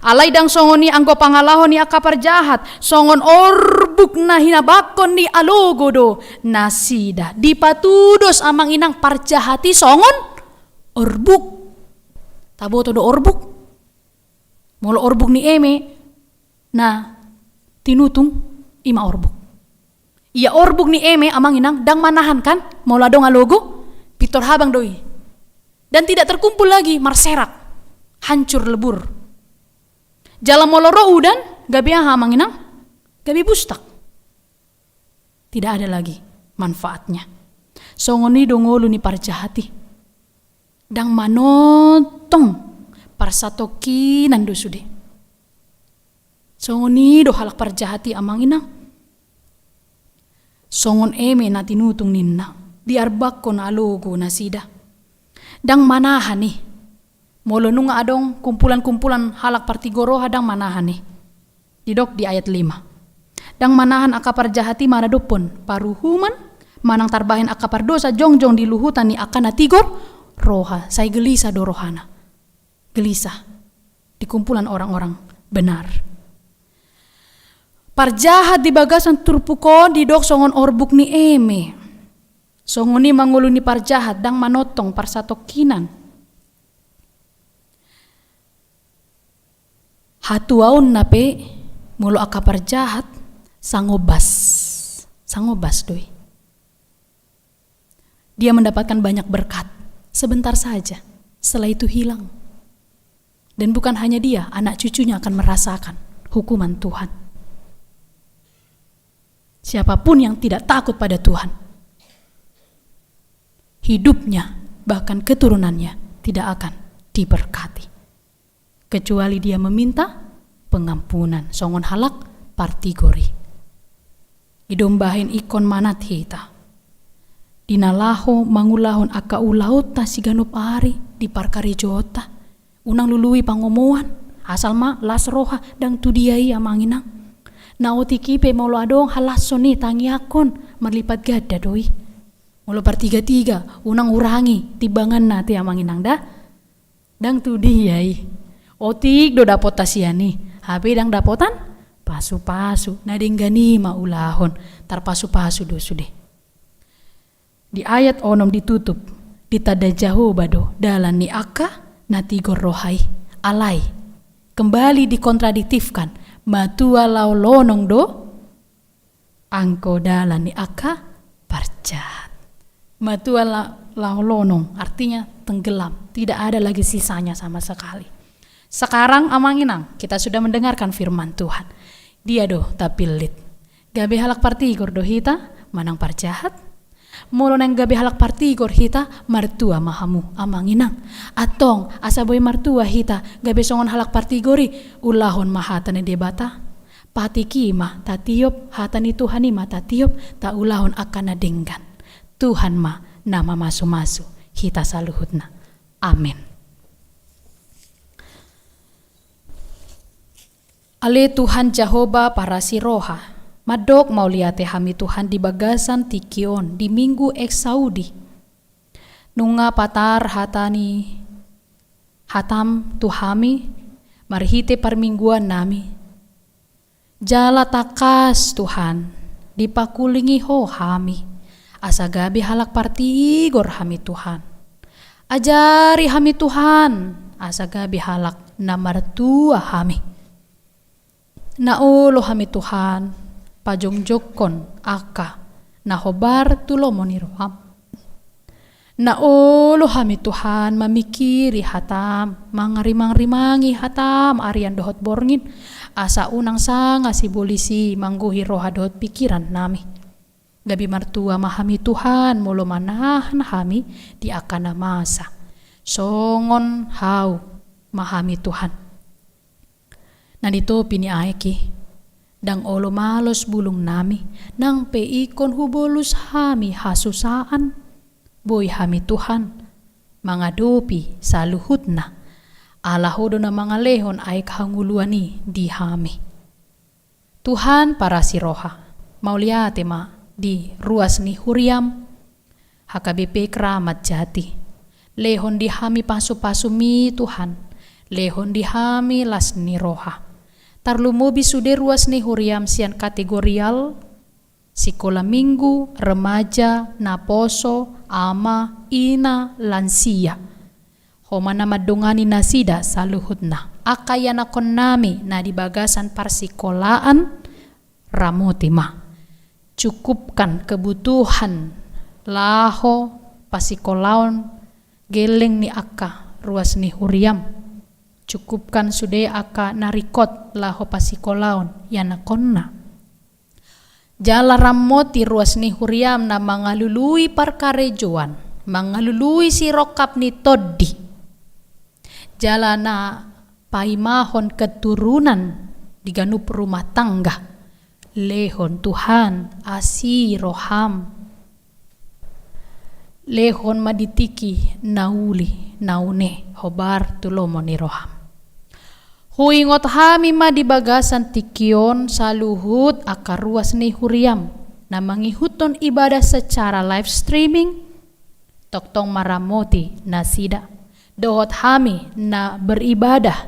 Alai ndang songon i anggo pangalaho ni angka parjahat, songon orbuk na hinabakkon ni alogo do nasida. Dipatudos, Amang Inang, parjahat i songon orbuk. Taboto do orbuk? Molo orbuk ni eme na tinutung, i ma orbuk. Ia orbuk ni eme, Amang Inang, ndang manahan kan, molo adong alogo, pintor habang do i. Dan tidak terkumpul lagi, marserak, hancur lebur. Jala molo ro udan, gabe aha, Amang Inang? Gabe bustak. Tidak ada lagi manfaatnya. Songon i do ngolu ni parjahat i. Ndang manongtong, parsatongkinan do sude. Songon i do halak parjahat i, Amang Inang. Songon eme na tinutung ninna, diarbakkon alogo nasida. Ndang manahan i. Molo nunga adong kumpulan-kumpulan halak partigor roha, ndang manahan i. Didok di ayat lima. Ndang manahan angka parjahat i maradophon paruhuman, manang tarbahen angka pardosa jongjong di luhutan ni angka na tigor roha, sai gelisah do rohana. Gelisah di kumpulan orang-orang benar. Parjahat di bagasan turpuk on didok songon orbuk ni eme. Songon i ma ngolu ni parjahat, ndang manongtong, parsatongkinan. Hatuaonna pe molo angka parjahat, sangobas. Sangobas do i. Dia mendapatkan banyak berkat, sebentar saja, setelah itu hilang. Dan bukan hanya dia, anak cucunya akan merasakan hukuman Tuhan. Siapapun yang tidak takut pada Tuhan, hidupnya, bahkan keturunannya tidak akan diberkati. Kecuali dia meminta pengampunan, songon halak partigor i. I do umbahen ingkon manat hita. Di na laho mangulahon angka ulaonta siganup ari di parkarejoonta. Unang lului pangomoan, asal ma las roha, ndang tu dia i, Amang Inang. Na otik i pe molo adong halashon i, tangiangkon, marlipat ganda do i. Molo partiga-tiga, unang urangi timbanganna ate, Amang Inang, da. Ndang tu dia i. Otik do dapotta sian i, hape ndang dapotan pasu-pasu, na denggan i ma ulahon, tarpasu-pasu do sude. Di ayat onom ditutup, ditanda Jahowa do dalan ni angka na tigor roha i. Alai, kembali dikontradiktifkan, matua laho lonong do angka dalan ni angka parjahat. Matua la-, laho lonong, artinya tenggelam, tidak ada lagi sisanya sama sekali. Sekarang, Amang Inang, kita sudah mendengarkan firman Tuhan. Dia do tapillit. Gabe halak partigor do hita manang parjahat? Molo naeng gabe halak partigor hita, martua ma hamu, Amang Inang. Antong, asa boi martua hita, gabe songon halak partigor i, ulahon ma hata ni Debata. Patik i ma tatiop, hata ni Tuhan i ma tatiop, taulahon angka na denggan. Tuhan ma na mamasumasu hita saluhutna. Amen. Ale Tuhan Jahowa parasi roha, mandok mauliate hami Tuhan di bagasan tingki on, di Minggu Exaudi. Nunga patar hata ni hatam tu hami, marhite parmingguan nami. Jala tangkas Tuhan, dipakulingi Ho hami, asa gabe halak partigor hami Tuhan. Ajari hami Tuhan, asa gabe halak na martua hami. Na olo hami Tuhan, pajongjongkon angka na hombar tu lomo ni roham. Na olo hami Tuhan, mamingkiri hatam, mangarimangrimangi hatam arian dohot borngin, asa unang sanga sibolis i manggohi roha dohot pingkiran nami. Gabe martua ma hami Tuhan, molo manahan hami di angka na masa. Songon hau ma hami Tuhan. Na di topi ni aek i, ndang olo malos bulung nami, nang pe ingkon hubolus hami hasusaan, boi hami Tuhan, mangadopi saluhutna, ala Ho do na mangalehon aek hangoluan i di hami. Tuhan parasi roha, mauliate ma di ruas ni huriam, H K B P Kramat Jati. Lehon di hami pasupasum i Tuhan, lehon di hami las ni roha. Tarlumobi sude ruas ni huriam sian kategorial, sikola minggu, remaja, naposo, ama, ina, lansia. Ho ma na mandongani nasida saluhutna. Angka ianakhon nami na di bagasan parsikolaan, ramoti ma. Cukupkan kebutuhan laho pasikolaon gelleng ni angka ruas ni huriam. Cukupkan sude angka na ringkot laho pasikolaon ianakhonna. Jala ramoti ruas ni huriam na mangalului parkarejoan, mangalului sirongkap ni tondi. Jala na paimahon keturunan di ganup rumah tangga. Lehon Tuhan asi roham. Lehon ma di tingki na uli, na une, hombar tu lomo ni roham. Huingot hami ma di bagasan tingki on saluhut angka ruas ni huriam, na mangihuthon ibadah secara live streaming, tongtong ma ramoti nasida. Dohot hami na beribadah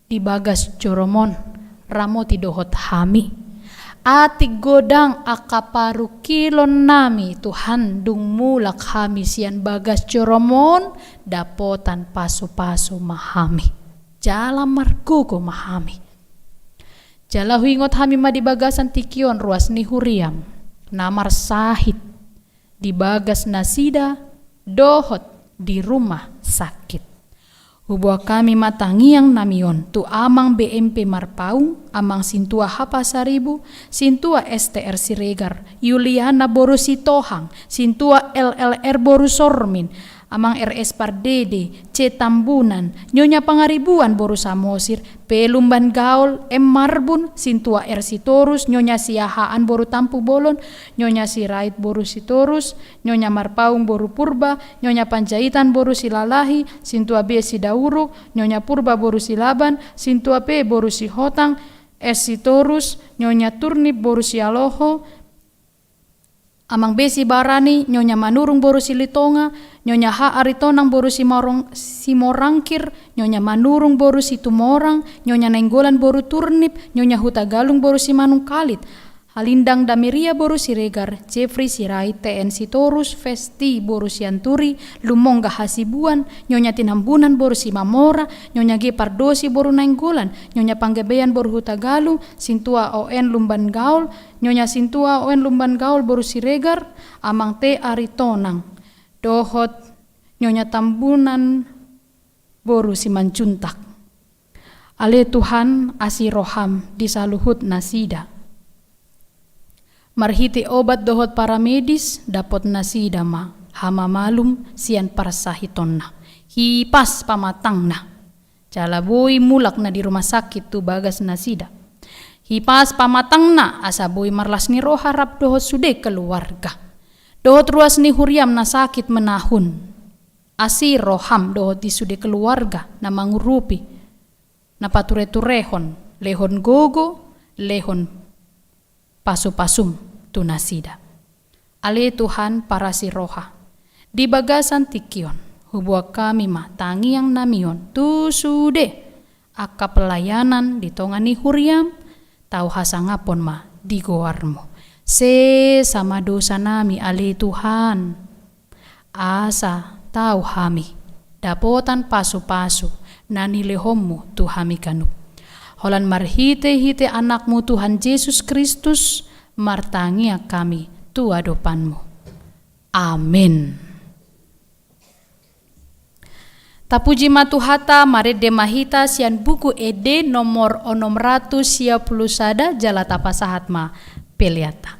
di bagas joro-Mu on, ramoti dohot hami. Atik godang angka parungkilon nami, Tuhan, dung mulak hami sian bagas joro-Mu on, dapotan pasupasu ma hami. Jala margogo ma hami. Jala huingot hami ma di bagasan tingki on ruas ni huriam, na marsahit di bagas nasida dohot di rumah sakit. Huboan hami ma tangiang nami on tu Amang B M P Marpaung, Amang Sintua H Pasaribu, Sintua S T R Siregar, Yuliana boru Sitohang, Sintua L L R boru Sormin, Amang R S Pardede, C Tambunan, Nyonya Pangaribuan boru Samosir, P Lumban Gaol, M Marbun, Sintua R Sitorus, Nyonya Siahaan boru Tampubolon, Nyonya Sirait boru Sitorus, Nyonya Marpaung boru Purba, Nyonya Panjaitan boru Silalahi, Sintua B Sidauruk, Nyonya Purba boru Silaban, Sintua P boru Sihotang, S Sitorus, Nyonya Turnip boru Sialoho, Amang B Sibarani, Nyonya Manurung boru Silitonga, Nyonya H Aritonang boru Simorong-, Simorangkir, Nyonya Manurung boru Situmorang, Nyonya Nainggolan boru Turnip, Nyonya Hutagalung boru Simanungkalit. Alindang Dameria boru Siregar, Jeffrey Sirait, T N Sitorus, Festi boru Sianturi, Lumongga Hasibuan, Nyonya Tinambunan boru Simamora, Nyonya G Pardosi boru Nainggolan, Nyonya Panggabean boru Hutagalung, Sintua O N Lumban Gaol, Nyonya Sintua O N Lumban Gaol boru Siregar, Amang T Aritonang, dohot Nyonya Tambunan boru Simanjuntak. Ale Tuhan, asi roham di saluhut nasida. Marhite obat dohot paramedis, dapot nasida ma hamamalum sian parsahitonna. Hipas pamatangna. Jala boi mulak na di rumah sakit tu bagas nasida. Hipas pamatangna, asa boi marlas ni roha rap dohot sude keluarga. Dohot ruas ni huriam na sakit menahun. Asi roham dohot di sude keluarga na mangurupi, na patureturehon, lehon gogo, lehon pasupasum tu nasida. Ale Tuhan parasi roha, di bagasan tingki on, huboan hami ma tangiang nami on tu sude angka pelayanan di tonga ni huriam, tau hasangaphon ma di goarmu. Sesa ma dosa nami ale Tuhan. Asa tau hami dapotan pasupasu na nilehonmu tu hami ganup. Holan marhitehite Anakmu Tuhan Jesus Kristus, martangiang hami tu adopanmu. Amen. Tapuji ma Tuhanta, marende ma hita sian Buku Ende nomor onom ratus sia pulu sada, jala tapasahat ma peleanta.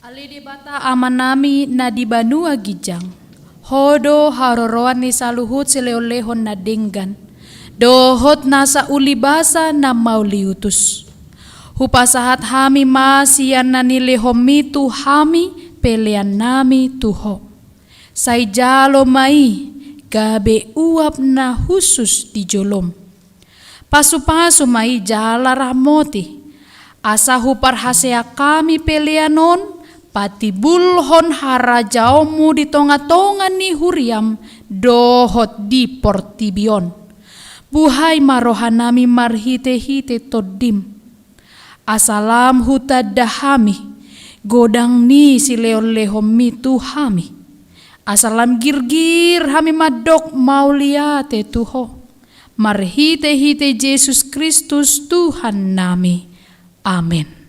Ale Debata Amanami na di banua ginjang, Ho do haroroan ni saluhut silehonlehon na denggan, dohot nasa ulibasa na mauliutus. Hupasahat hami ma sian na nilehonMi tu hami peleannami tu Ho. Sai jalo ma i gabe uap na hushus di joloM. Pasupasu ma i jala ramoti, asa huparhaseang hami pelean on patimbulhon harajaonMu di tongatonga ni huriaM dohot di portibi on. Buhai ma rohanami marhitehite TondiM, asa lam hutanda hami godang ni silehonlehonMi tu hami, asa lam girgir hami mandok mauliate tu Ho, marhitehite Jesus Kristus Tuhannami. Amen.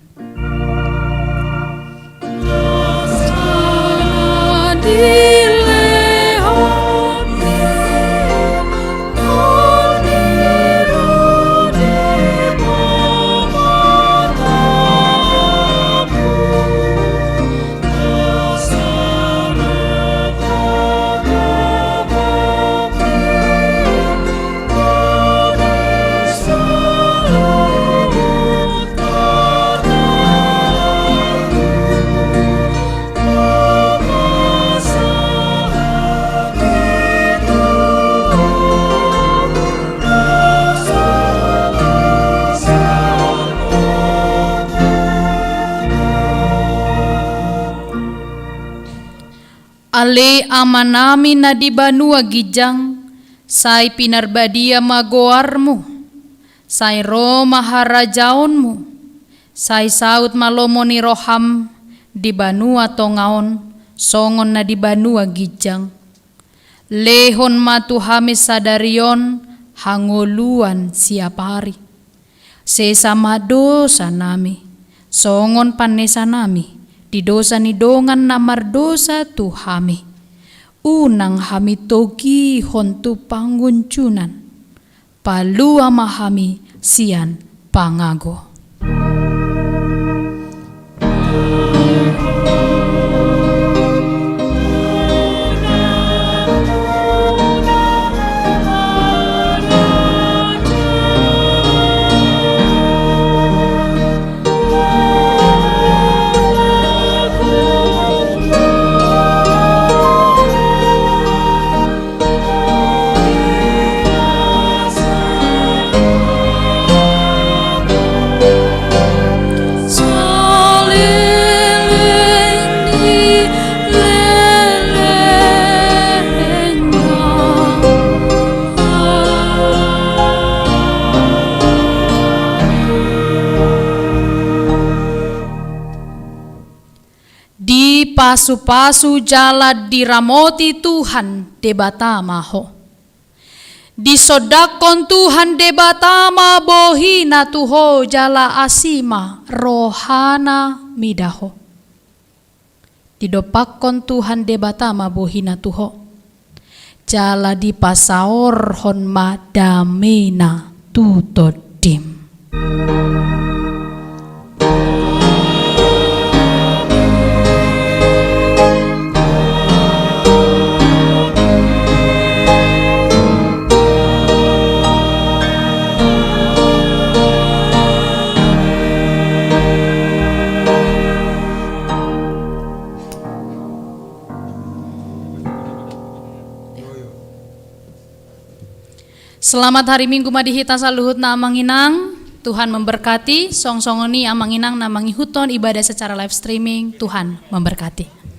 Ale Amanami na di banua ginjang, sai pinarbadia ma goarMu, sai ro ma harajaonMu, sai saut ma lomo ni rohaM di banua tonga on, songon na di banua ginjang. Lehon ma tu hami sadari on hangoluan siapari. Sesa ma dosanami, songon panesanami di dosa ni dongan na mardosa tu hami. Unang hami togihon tu pangunjunan. Palua ma hami sian pangago. Dipasupasu jala diramoti Tuhan Debata ma ho. Disondangkon Tuhan Debata ma bohina tu ho jala asi ma rohana mida ho. Didompakkon Tuhan Debata ma bohina tu ho. Jala dipasaorhon ma damena tu tondim. Selamat hari Minggu ma di hita saluhutna amang inang. Tuhan memberkati. Song songon i amang inang na mangihuthon ibadah secara live streaming, Tuhan memberkati.